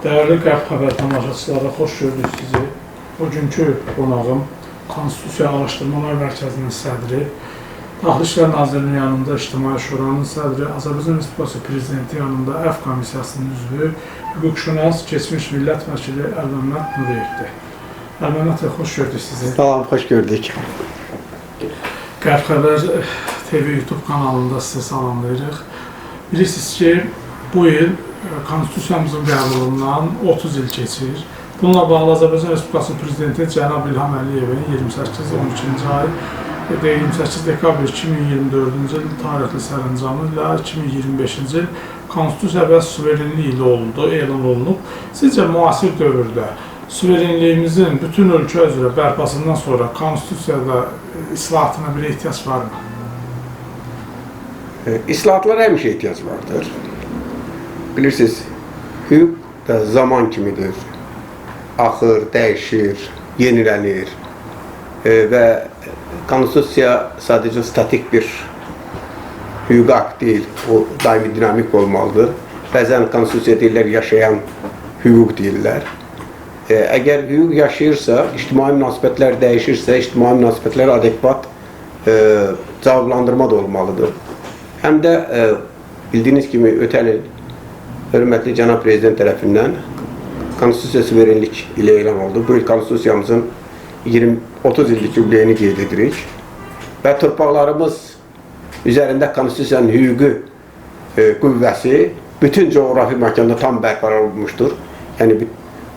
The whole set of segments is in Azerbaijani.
Dəyərli Qərb Xəbər tamaşaçıları, xoş gördük sizi. Bugünkü qonağım Konstitusiya Araşdırmalar Mərkəzinin sədri, Daxili İşlər Nazirliyinin yanında İctimai Şuranın sədri, Azərbaycan Respublikası Prezidenti yanında Əfv Komissiyasının üzvü, hüquqşünas, keçmiş millət vəkili Əlməmməd Nuriyevdir. Əlməmməd bəy, xoş gördük sizi. Salam, xoş gördük. Qərb Xəbər TV YouTube kanalında sizi salamlayırıq. Bilirsiniz ki, bu il Konstitusiyamızın qəbulundan 30 il keçir. Bununla bağlı Azərbaycan Respublikası Prezidenti cənab İlham Əliyevin 28-12-ci ay 28 dekabr 2024-cü il tarixli sərəncamı ilə 2025-ci il Konstitusiya və suverenlik ili oldu, elan olunub. Sizcə müasir dövrdə suverenliyimizin bütün ölkə üzrə bərpasından sonra Konstitusiyada islahatına bir ehtiyac varmı? İslahatlara həmişə ehtiyac vardır. Bilirsiniz, hüquq da zaman kimidir. Axır, dəyişir, yenilənir. Və konstitusiya sadəcə statik bir hüquqi akt deyil, o daimi dinamik olmalıdır. Bəzən konstitusiya deyirlər, yaşayan hüquq deyirlər. Əgər hüquq yaşayırsa, ictimai münasibətlər dəyişirsə, ictimai münasibətlərə adekvat cavablandırma da olmalıdır. Həm də bildiyiniz kimi ötən il hörmətli cənab prezident tərəfindən konstitusiya suverenlik ilə elan oldu. Bu il konstitusiyamızın 30 illik yubileyini qeyd edirik. Və torpaqlarımız üzərində konstitusiyanın hüquqi qüvvəsi bütün coğrafi məkanda tam bərpa olunmuşdur. Yəni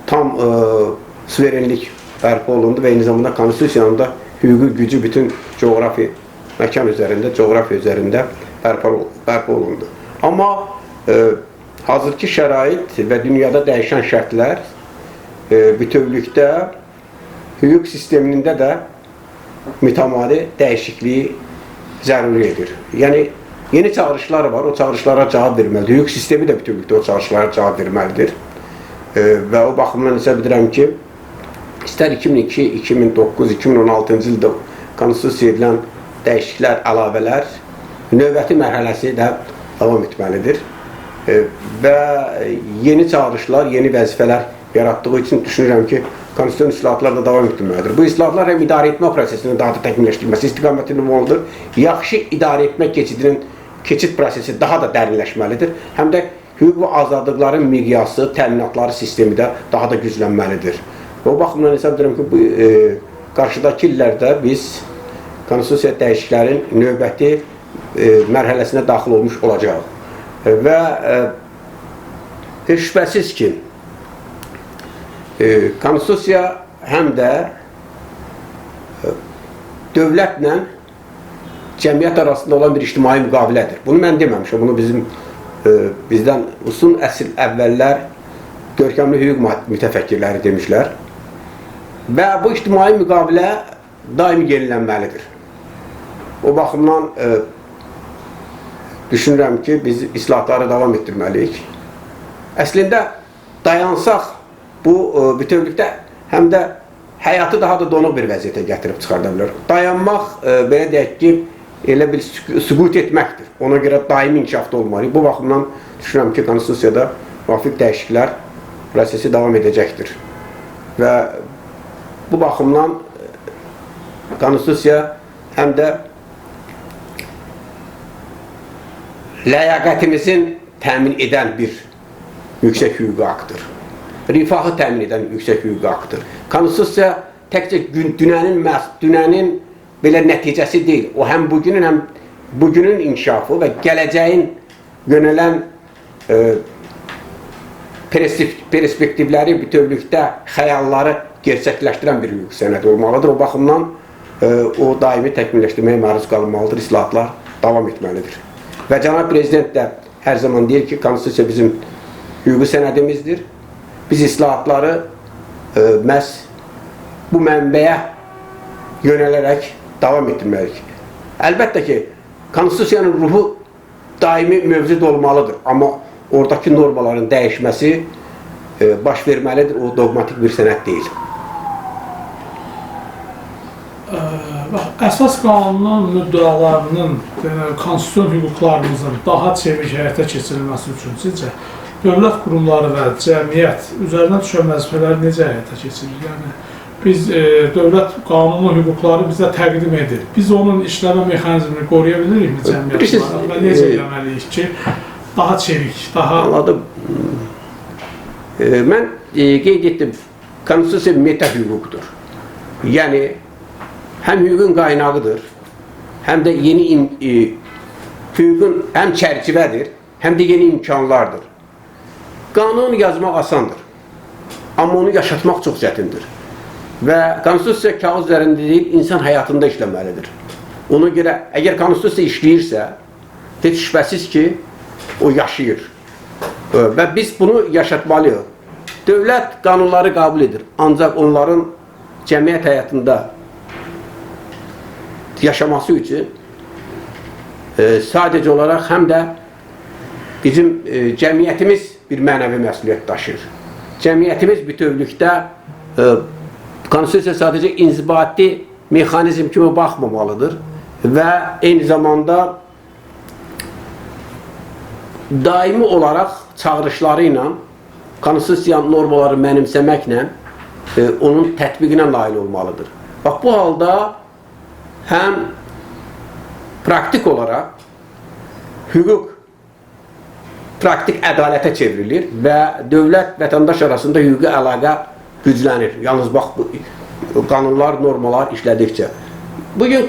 tam suverenlik bərpa olundu və eyni zamanda konstitusiyanın da hüquqi gücü bütün coğrafi məkan üzərində, coğrafiya üzərində bərpa olundu. Amma hazırki şərait və dünyada dəyişən şərtlər bütövlükdə hüquq sistemində də mütəmadi dəyişikliyi zəruri edir. Yəni yeni çağırışlar var, o çağırışlara cavab verməlidir. Hüquq sistemi də bütövlükdə o çağırışlara cavab verməlidir. Və o baxımdan hesab edirəm ki, istər 2002, 2009, 2016-cı ildə konstitusiya edilən dəyişikliklər, əlavələr növbəti mərhələsi də davam etməlidir. Və yeni çağırışlar, yeni vəzifələr yaratdığı üçün düşünürəm ki, konstitusiyon islahatlar da davam etdirməlidir. Bu islahatlar həm idarə etmə prosesinin daha da təkmilləşdirilməsi istiqamətində olmalıdır. Yaxşı idarə etmə keçidinin keçid prosesi daha da dərinləşməlidir. Həm də hüquq və azadlıqların miqyası, təminatları sistemi də daha da güclənməlidir. Və o baxımdan hesab edirəm ki, bu qarşıdakı illərdə biz konstitusiya dəyişikliklərin növbəti mərhələsinə daxil olmuş olacağıq. Və heç şübhəsiz ki, konstitusiya həm də dövlətlə cəmiyyət arasında olan bir ictimai müqavilədir. Bunu mən deməmişəm, bunu bizim bizdən uzun əsr əvvəllər görkəmli hüquq mütəfəkkirləri demişlər. Və bu ictimai müqavilə daimi yenilənməlidir. O baxımdan düşünürəm ki, biz islahatları davam etdirməliyik. Əslində, dayansaq bu bütövlükdə həm də həyatı daha da donuq bir vəziyyətə gətirib çıxarda bilər. Dayanmaq, belə deyək ki, elə bir süqut etməkdir. Ona görə daimi inkişafda olmalıyıq. Bu baxımdan düşünürəm ki, konstitusiyada müvafiq dəyişikliklər prosesi davam edəcəkdir. Və bu baxımdan konstitusiya həm də ləyaqətimizin təmin edən bir yüksək hüquqi aktdır. Rifahı təmin edən yüksək hüquqi aktdır. Konstitusiya təkcə dünənin belə nəticəsi deyil. O həm bugünün, həm bugünün inkişafı və gələcəyin yönələn perspektivləri bütövlükdə xəyalları gerçəkləşdirən bir hüquq sənədi olmalıdır. O baxımdan o daimi təkmilləşdirməyə məruz qalınmalıdır, islahatlar davam etməlidir. Və cənab prezident də hər zaman deyir ki, konstitusiya bizim hüquqi sənədimizdir. Biz islahatları məhz bu mənbəyə yönələrək davam etdirməliyik. Əlbəttə ki, konstitusiyanın ruhu daimi mövcud olmalıdır. Amma oradakı normaların dəyişməsi baş verməlidir. O dogmatik bir sənəd deyil. Əsas qanunun müddəalarının, yəni konstitusion hüquqlarımızın daha çevik həyata keçirilməsi üçün sizcə Dövlət qurumları və cəmiyyət üzərinə düşən vəzifələri necə həyata keçirir? Yəni biz dövlət qanunu, hüquqları bizə təqdim edir. Biz onun işləmə mexanizmini qoruya bilirikmi cəmiyyət olaraq və necə eləməliyik ki, daha çevik, daha... Anladım. Mən qeyd etdim, konstitusiya meta hüquqdur. Yəni, həm hüququn qaynağıdır, həm də yeni hüququn həm çərçivədir, həm də yeni imkanlardır. Qanun yazmaq asandır, amma onu yaşatmaq çox çətindir. Və konstitusiya kağız üzərində deyil, insan həyatında işləməlidir. Ona görə, əgər konstitusiya işləyirsə, heç şübhəsiz ki, o yaşayır. Və biz bunu yaşatmalıyıq. Dövlət qanunları qəbul edir, ancaq onların cəmiyyət həyatında yaşaması üçün sadəcə olaraq həm də bizim cəmiyyətimiz bir mənəvi məsuliyyət daşıyır. Cəmiyyətimiz bütövlükdə konstitusiya sadəcə inzibati mexanizm kimi baxmamalıdır və eyni zamanda daimi olaraq çağırışları ilə konstitusiya normaları mənimsəməklə onun tətbiqinə nail olmalıdır. Bax, bu halda həm praktik olaraq hüquq praktik ədalətə çevrilir və dövlət vətəndaş arasında hüquqi əlaqə güclənir. Yalnız bax, bu qanunlar, normalar işlədikcə. Bugün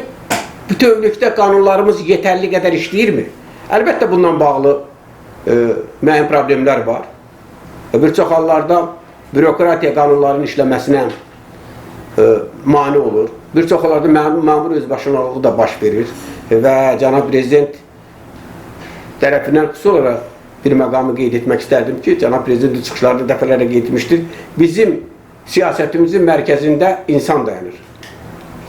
bütövlükdə qanunlarımız yetərli qədər işləyirmi? Əlbəttə, bundan bağlı müəyyən problemlər var. Bir çox hallarda bürokratiya qanunların işləməsinə mane olur. Bir çox hallarda məmur özbaşınalığı da baş verir və cənab prezident tərəfindən xüsusi olaraq bir məqamı qeyd etmək istərdim ki, cənab prezidentin çıxışlarında dəfələrlə qeyd etmişdir. Bizim siyasətimizin mərkəzində insan dayanır.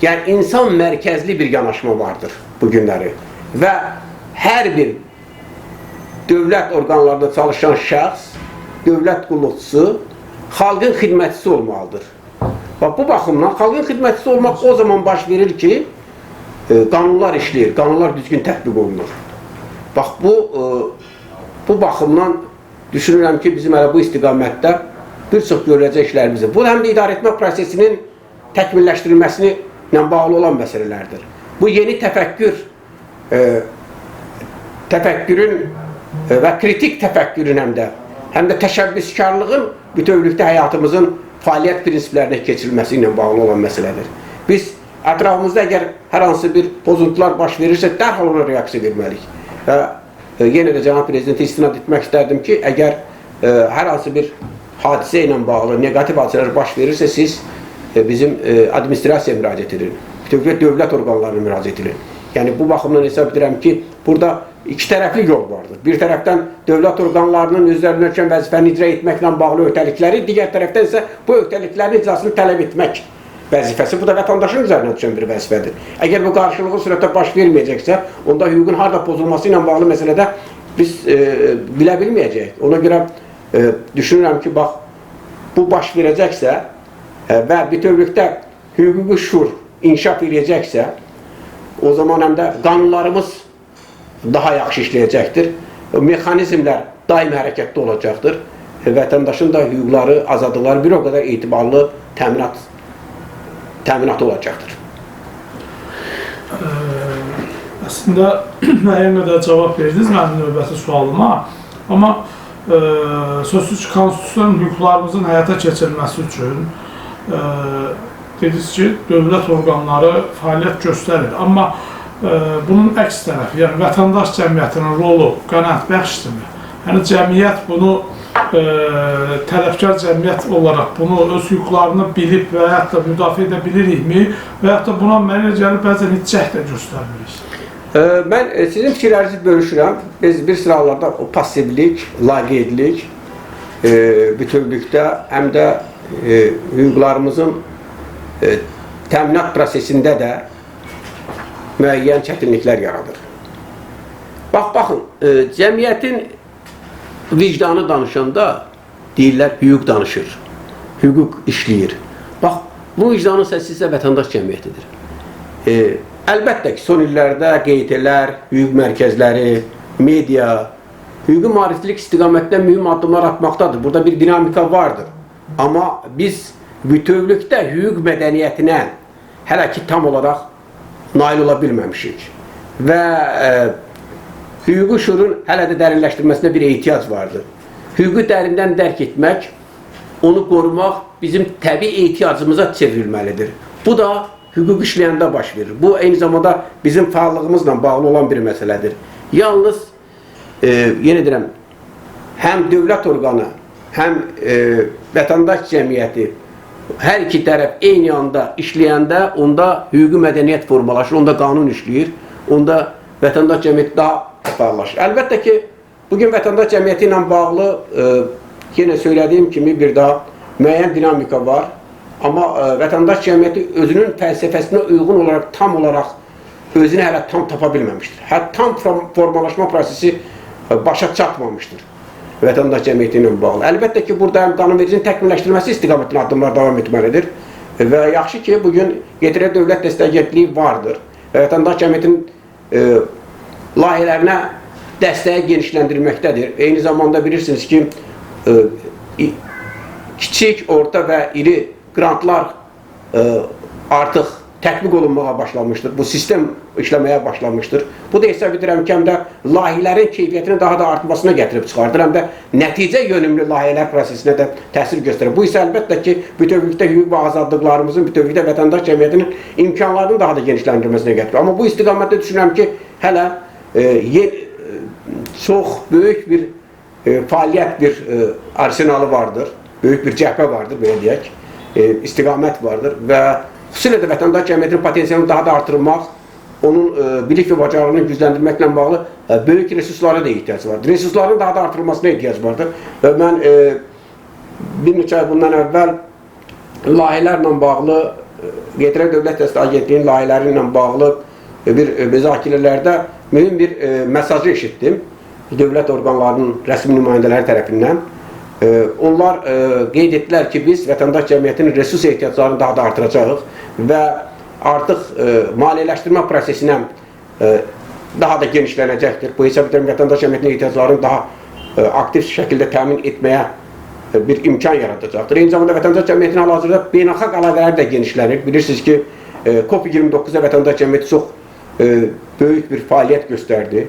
Yəni, insan mərkəzli bir yanaşma vardır bu günləri. Və hər bir dövlət orqanlarında çalışan şəxs, dövlət qulluqçusu xalqın xidmətçisi olmalıdır. Bax, bu baxımdan xalqın xidmətçisi olmaq o zaman baş verir ki, qanunlar işləyir, qanunlar düzgün tətbiq olunur. Bax, bu baxımdan düşünürəm ki, bizim hələ bu istiqamətdə bir çox görüləcək işlərimiz var. Bu, həm də idarə etmə prosesinin təkmilləşdirilməsini ilə bağlı olan məsələlərdir. Bu, yeni təfəkkür, təfəkkürün və kritik təfəkkürün həm də təşəbbüskarlığın bütövlükdə həyatımızın fəaliyyət prinsiplərinə keçirilməsi ilə bağlı olan məsələdir. Biz ətrafımızda əgər hər hansı bir pozuntular baş verirsə, dərhal ona reaksiya verməliyik. Və yenə də cənab prezidentə istinad etmək istərdim ki, əgər hər hansı bir hadisə ilə bağlı neqativ hadisələr baş verirsə, siz bizim administrasiyaya müraciət edin, bütövlükdə dövlət orqanlarına müraciət edin. Yəni, bu baxımdan hesab edirəm ki, burada iki tərəfli yol vardır. Bir tərəfdən dövlət orqanlarının üzərinə düşən vəzifəni icra etməklə bağlı öhdəlikləri, digər tərəfdən isə bu öhdəliklərin icrasını tələb etmək vəzifəsi. Bu da vətəndaşın üzərinə düşən bir vəzifədir. Əgər bu qarşılıqlı sürətdə baş verməyəcəksə, onda hüququn harda pozulması ilə bağlı məsələdə biz bilə bilməyəcəyik. Ona görə düşünürəm ki, bax, bu baş verəcəksə və bütövlükdə hüquqi şuur inkişaf edəcəksə, o zaman həm də qanunlarımız daha yaxşı işləyəcəkdir. Mexanizmlər daim hərəkətdə olacaqdır. Vətəndaşın da hüquqları, azadlıqları bir o qədər etibarlı təminatı olacaqdır. Əslində, müəyyən qədər cavab verdiniz mənim növbəti sualıma. Amma sözsüz ki, konstitusiyanın hüquqlarımızın həyata keçirilməsi üçün dediniz ki, dövlət orqanları fəaliyyət göstərir. Amma bunun əks tərəfi, yəni vətəndaş cəmiyyətinin rolu qənaətbəxşdirmi? Yəni cəmiyyət bunu, tələbkar cəmiyyət olaraq bunu öz hüquqlarını bilib və yaxud da müdafiə edə bilirikmi? Və yaxud da buna mənə gəlib bəzən heç cəhd də göstərmirik. Mən sizin fikirlərinizi bölüşürəm. Biz bir sıralarda o passivlik, laqeydlik bütövlükdə həm də hüquqlarımızın təminat prosesində də müəyyən çətinliklər yaradır. Baxın, cəmiyyətin vicdanı danışanda deyirlər, hüquq danışır, hüquq işləyir. Bax, bu vicdanın səsi isə vətəndaş cəmiyyətidir. Əlbəttə ki, son illərdə qeytələr, hüquq mərkəzləri, media, Hüquqi maarifçilik istiqamətində mühüm addımlar atmaqdadır. Burada bir dinamika vardır. Amma biz bütövlükdə hüquq mədəniyyətinə hələ ki tam olaraq nail ola bilməmişik. Və hüquqi şuurun hələ də dərinləşdirilməsinə bir ehtiyac vardır. Hüquqi dərindən dərk etmək, onu qorumaq bizim təbii ehtiyacımıza çevrilməlidir. Bu da hüquq işləyəndə baş verir. Bu, eyni zamanda bizim fəallığımızla bağlı olan bir məsələdir. Yalnız, yenə deyirəm, həm dövlət orqanı, həm vətəndaş cəmiyyəti hər iki tərəf eyni anda işləyəndə onda hüquqi mədəniyyət formalaşır, onda qanun işləyir, onda vətəndaş cəmiyyəti daha fəallaşır. Əlbəttə ki, bugün vətəndaş cəmiyyəti ilə bağlı yenə söylədiyim kimi bir daha müəyyən dinamika var. Amma vətəndaş cəmiyyəti özünün fəlsəfəsinə uyğun olaraq tam olaraq özünü hələ tam tapa bilməmişdir. Hətta tam formalaşma prosesi başa çatmamışdır vətəndaş cəmiyyəti ilə bağlı. Əlbəttə ki, burada həm qanunvericinin təkmilləşdirilməsi istiqamətində addımlar davam etməlidir. Və yaxşı ki, bugün GTR Dövlət Dəstək Agentliyi vardır. Və vətəndaş cəmiyyətinin layihələrinə dəstəyi genişləndirilməkdədir. Eyni zamanda bilirsiniz ki, kiçik, orta və iri qrantlar artıq tətbiq olunmağa başlamışdır. Bu sistem işləməyə başlamışdır. Bu da hesab edirəm ki, həm də layihələrin keyfiyyətinin daha da artmasına gətirib çıxardır, həm də nəticə yönümlü layihələr prosesinə də təsir göstərir. Bu isə əlbəttə ki, bütövlükdə hüquq və azadlıqlarımızın, bütövlükdə vətəndaş cəmiyyətinin imkanlarının daha da genişləndirilməsinə gətirir. Amma bu istiqamətdə düşünürəm ki, hələ çox böyük bir fəaliyyət, bir arsenalı vardır, böyük bir cəbhə vardır, belə deyək, istiqamət vardır və xüsusilə də vətəndaş cəmiyyətinin potensialını daha da artırmaq, onun bilik və bacarığını gücləndirməklə bağlı böyük resurslara da ehtiyac vardır. Resursların daha da artırılmasına ehtiyac vardır. Və mən bir neçə ay bundan əvvəl layihələrlə bağlı, GTR Dövlət Dəstək Agentliyinin layihələri ilə bağlı bir müzakirələrdə mühüm bir mesajı eşitdim dövlət orqanlarının rəsmi nümayəndələri tərəfindən. Onlar qeyd etdilər ki, biz vətəndaş cəmiyyətinin resurs ehtiyaclarını daha da artıracağıq və artıq maliyyələşdirmə prosesinə daha da genişlənəcəkdir. Bu hesab edirəm vətəndaş cəmiyyətinin ehtiyaclarını daha aktiv şəkildə təmin etməyə bir imkan yaradacaqdır. Eyni zamanda vətəndaş cəmiyyətinin hal-hazırda beynəlxalq əlaqələri də genişlənir. Bilirsiniz ki, COP29-da vətəndaş cəmiyyəti çox böyük bir fəaliyyət göstərdi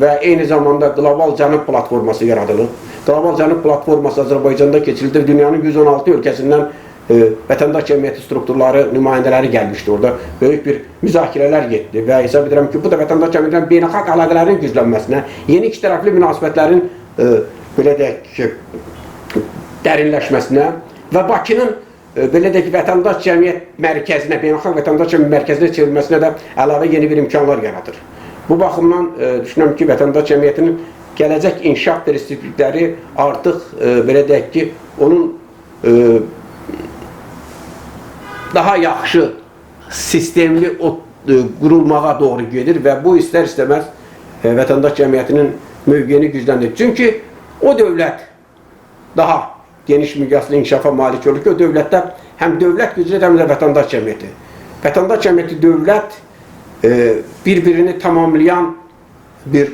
və eyni zamanda Qlobal Cənub platforması yaradılıb. Qlobal Cənub platforması Azərbaycanda keçirildi. Dünyanın 116 ölkəsindən vətəndaş cəmiyyəti strukturları, nümayəndələri gəlmişdi orada. Böyük bir müzakirələr getdi və hesab edirəm ki, bu da vətəndaş cəmiyyətinin beynəlxalq əlaqələrinin güclənməsinə, yeni iki tərəfli münasibətlərin belə deyək ki, dərinləşməsinə və Bakının belə deyək ki, vətəndaş cəmiyyət mərkəzinə, beynəlxalq vətəndaş cəmiyyət mərkəzinə çevrilməsinə də əlavə yeni bir imkanlar yaradır. Bu baxımdan düşünürəm ki, vətəndaş cəmiyyətinin gələcək inkişaf perspektivləri artıq belə deyək ki, onun daha yaxşı sistemli qurulmağa doğru gedir və bu istər-istəməz vətəndaş cəmiyyətinin mövqeyini gücləndirir. Çünki o dövlət daha geniş miqyaslı inkişafa malik olur ki, o dövlətdə həm dövlət güclüdür, həm də vətəndaş cəmiyyəti. Vətəndaş cəmiyyəti, dövlət bir-birini tamamlayan bir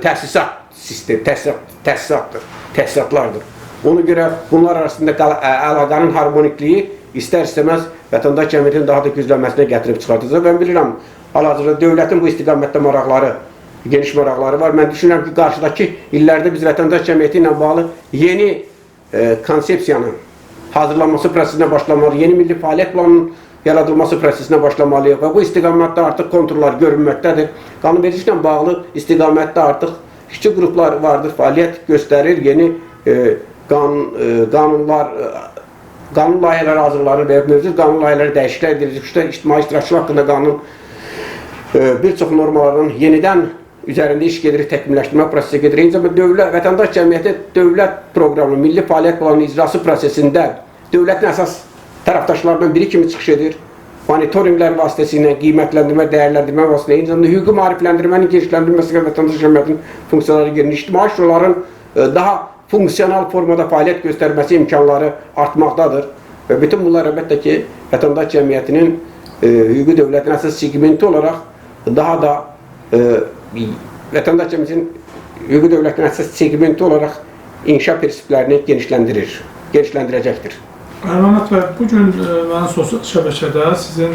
təsisat sistem, təsisatdır, təsisatlardır. Ona görə bunlar arasında əlaqənin harmonikliyi istər-istəməz vətəndaş cəmiyyətinin daha da güclənməsinə gətirib çıxardacaq. Mən bilirəm, hal-hazırda dövlətin bu istiqamətdə maraqları, geniş maraqları var. Mən düşünürəm ki, qarşıdakı illərdə biz vətəndaş cəmiyyəti ilə bağlı yeni konsepsiyanın hazırlanması prosesinə başlamalıyıq, yeni milli fəaliyyət planının yaradılması prosesinə başlamalıyıq və bu istiqamətdə artıq konturlar görünməkdədir. Qanunvericiliklə bağlı istiqamətdə artıq işçi qruplar vardır, fəaliyyət göstərir, yeni qanunlar, qanun layihələri hazırlanır və mövcud qanun layihələri dəyişikliklər edilir. Xüsusilə ictimai iştirakçılar haqqında qanun bir çox normaların yenidən üzərində iş gedir, təkmilləşdirmə prosesi gedir. Eyni zamanda dövlət, vətəndaş cəmiyyəti dövlət proqramı, milli fəaliyyət planının icrası prosesində dövlətin əsas tərəfdaşlarından biri kimi çıxış edir. Monitorinqlər vasitəsilə, qiymətləndirmə, dəyərləndirmə vasitəsilə, eyni zamanda hüquqi maarifləndirmənin genişləndirilməsi vətəndaş cəmiyyətinin funksiyaları girir. İctimai şuraların daha funksional formada fəaliyyət göstərməsi imkanları artmaqdadır. Və bütün bunlar əlbəttə ki, vətəndaş cəmiyyətinin hüquqi dövlətin əsas segmenti olaraq daha da vətəndaş cəmiyyətinin hüquqi dövlətin əsas segmenti olaraq inşa prinsiplərini genişləndirəcəkdir. Ərməmət bəy, bugün mən sosial şəbəkədə sizin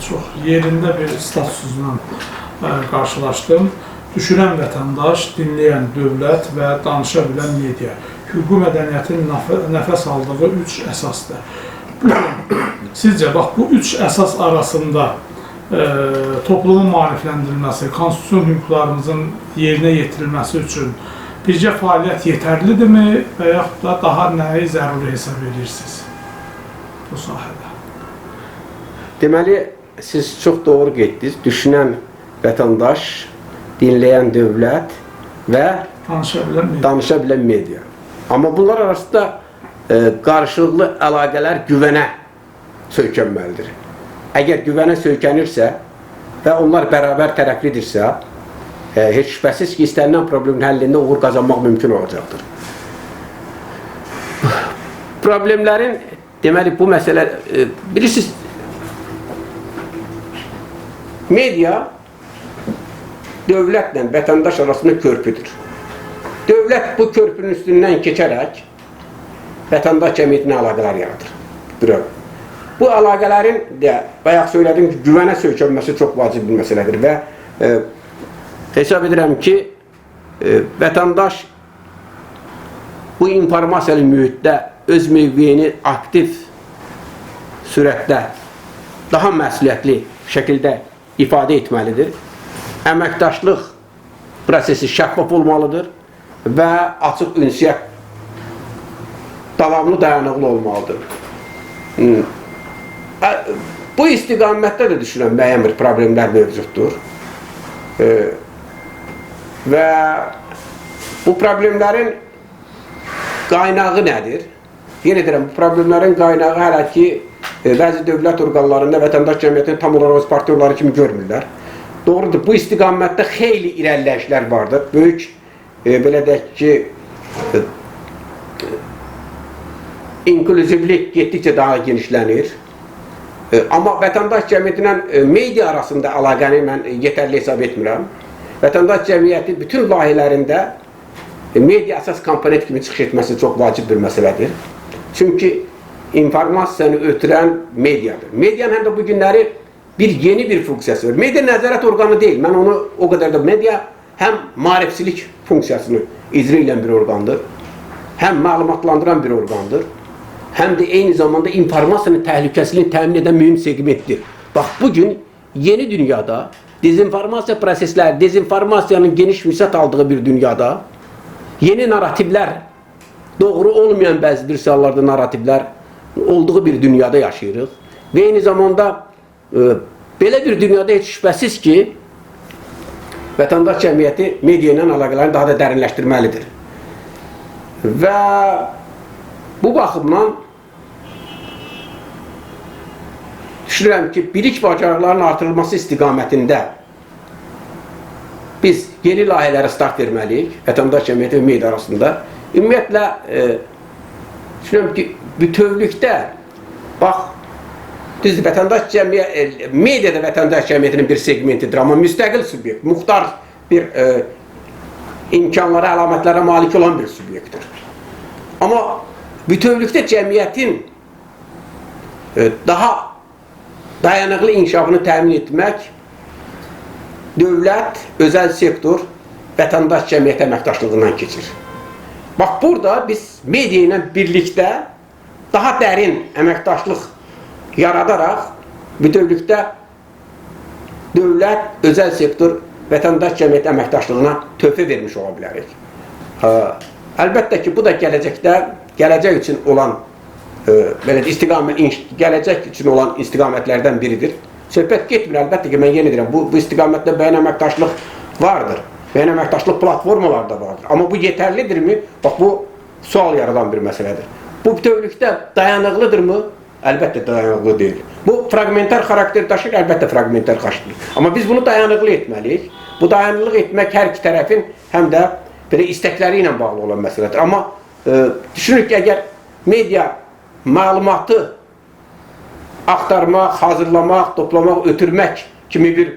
çox yerində bir statusunuzla qarşılaşdım. Düşünən vətəndaş, dinləyən dövlət və danışa bilən media. Hüquqi mədəniyyətin nəfəs aldığı üç əsasdır. Bugün sizcə, bax, bu üç əsas arasında toplumun maarifləndirilməsi, konstitusion hüquqlarımızın yerinə yetirilməsi üçün bircə fəaliyyət yetərlidirmi və yaxud da daha nəyi zəruri hesab edirsiniz bu sahədə? Deməli, siz çox doğru getdiniz. Düşünən vətəndaş, dinləyən dövlət və danışa bilən media. Amma bunlar arasında qarşılıqlı əlaqələr güvənə söykənməlidir. Əgər güvənə söykənirsə və onlar bərabər tərəflidirsə, heç şübhəsiz ki, istənilən problemin həllində uğur qazanmaq mümkün olacaqdır. Problemlərin, deməli, bu məsələ, bilirsiniz, media dövlətlə vətəndaş arasında körpüdür. Dövlət bu körpünün üstündən keçərək vətəndaş cəmiyyətinə əlaqələr yaradır. Bu əlaqələrin də, bayaq söylədim ki, güvənə söykənməsi çox vacib bir məsələdir və hesab edirəm ki, vətəndaş bu informasiyalı mühitdə öz mövqeyini aktiv sürətdə, daha məsuliyyətli şəkildə ifadə etməlidir. Əməkdaşlıq prosesi şəffaf olmalıdır və açıq ünsiyyət davamlı, dayanıqlı olmalıdır. Bu istiqamətdə də düşünürəm, müəyyən bir problemlər mövcuddur. Və bu problemlərin qaynağı nədir? Yenə deyirəm, bu problemlərin qaynağı hələ ki, bəzi dövlət orqanlarında vətəndaş cəmiyyətini tam olaraq öz partnyorları kimi görmürlər. Doğrudur, bu istiqamətdə xeyli irəliləyişlər vardır. Böyük, belə deyək ki, inklüzivlik getdikcə daha genişlənir. Amma vətəndaş cəmiyyəti ilə media arasında əlaqəni mən yetərli hesab etmirəm. Vətəndaş cəmiyyəti bütün layihələrində media əsas komponent kimi çıxış etməsi çox vacib bir məsələdir. Çünki informasiyanı ötürən mediadır. Medianın həm də bu günləri bir yeni bir funksiyası var. Media nəzarət orqanı deyil. Mən onu o qədər də media həm maarifçilik funksiyasını icra edən bir orqandır, həm məlumatlandıran bir orqandır, həm də eyni zamanda informasiyanın təhlükəsizliyini təmin edən mühim segmentdir. Bax, bugün yeni dünyada dezinformasiya prosesləri, dezinformasiyanın geniş vüsət aldığı bir dünyada yeni narativlər, doğru olmayan bəzi bir hallarda narativlər olduğu bir dünyada yaşayırıq. Və eyni zamanda belə bir dünyada heç şübhəsiz ki, vətəndaş cəmiyyəti media ilə əlaqələrini daha da dərinləşdirməlidir. Və bu baxımdan düşünürəm ki, bilik bacarıqlarının artırılması istiqamətində biz yeni layihələrə start verməliyik, vətəndaş cəmiyyəti və media arasında. Ümumiyyətlə, düşünürəm ki, bütövlükdə, bax, düzdür, vətəndaş cəmiyyəti, media da vətəndaş cəmiyyətinin bir segmentidir, amma müstəqil subyekt, muxtar bir imkanlara, əlamətlərə malik olan bir subyektdir. Amma bütövlükdə cəmiyyətin daha dayanıqlı inkişafını təmin etmək dövlət, özəl sektor, vətəndaş cəmiyyəti əməkdaşlığından keçir. Bax, burada biz media ilə birlikdə daha dərin əməkdaşlıq yaradaraq bütövlükdə dövlət, özəl sektor, vətəndaş cəmiyyəti əməkdaşlığına töhfə vermiş ola bilərik. Əlbəttə ki, bu da gələcəkdə, gələcək üçün olan belə gələcək üçün olan istiqamətlərdən biridir. Söhbət getmir, əlbəttə ki, mən yenə deyirəm, bu istiqamətdə müəyyən əməkdaşlıq vardır. Müəyyən əməkdaşlıq platformaları da vardır. Amma bu yetərlidirmi? Bax, bu sual yaradan bir məsələdir. Bu bütövlükdə dayanıqlıdırmı? Əlbəttə dayanıqlı deyil. Bu fraqmentar xarakter daşır, əlbəttə fraqmentar xarakter. Amma biz bunu dayanıqlı etməliyik. Bu dayanıqlıq etmək hər iki tərəfin həm də belə istəkləri ilə bağlı olan məsələdir. Amma düşünürük ki, əgər media məlumatı axtarmaq, hazırlamaq, toplamaq, ötürmək kimi bir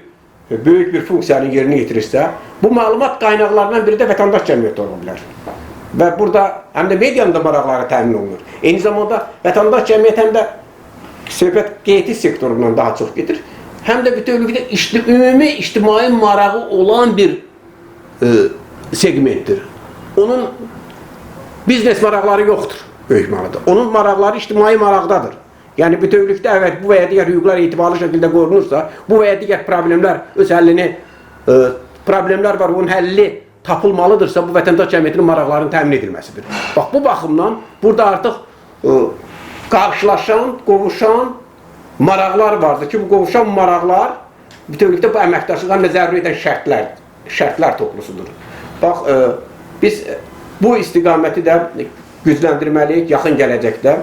böyük bir funksiyanı yerinə yetirirsə, bu məlumat qaynaqlarından biri də vətəndaş cəmiyyəti ola bilər. Və burada həm də medianın da maraqları təmin olunur. Eyni zamanda vətəndaş cəmiyyəti həm də söhbət qeydi sektorundan daha çox gedir. Həm də bütövlükdə ümumi ictimai marağı olan bir segmentdir. Onun biznes maraqları yoxdur böyük manada. Onun maraqları ictimai maraqdadır. Yəni bütövlükdə əgər bu və ya digər hüquqlar etibarlı şəkildə qorunursa, bu və ya digər problemlər öz həllini problemlər var, onun həlli tapılmalıdırsa, bu vətəndaş cəmiyyətinin maraqlarının təmin edilməsidir. Bax bu baxımdan burada artıq qarşılaşan, qovuşan maraqlar vardır ki, bu qovuşan maraqlar bütövlükdə bu əməkdaşlığa həm də zəruri edən şərtlər toplusudur. Bax, biz bu istiqaməti də gücləndirməliyik yaxın gələcəkdə.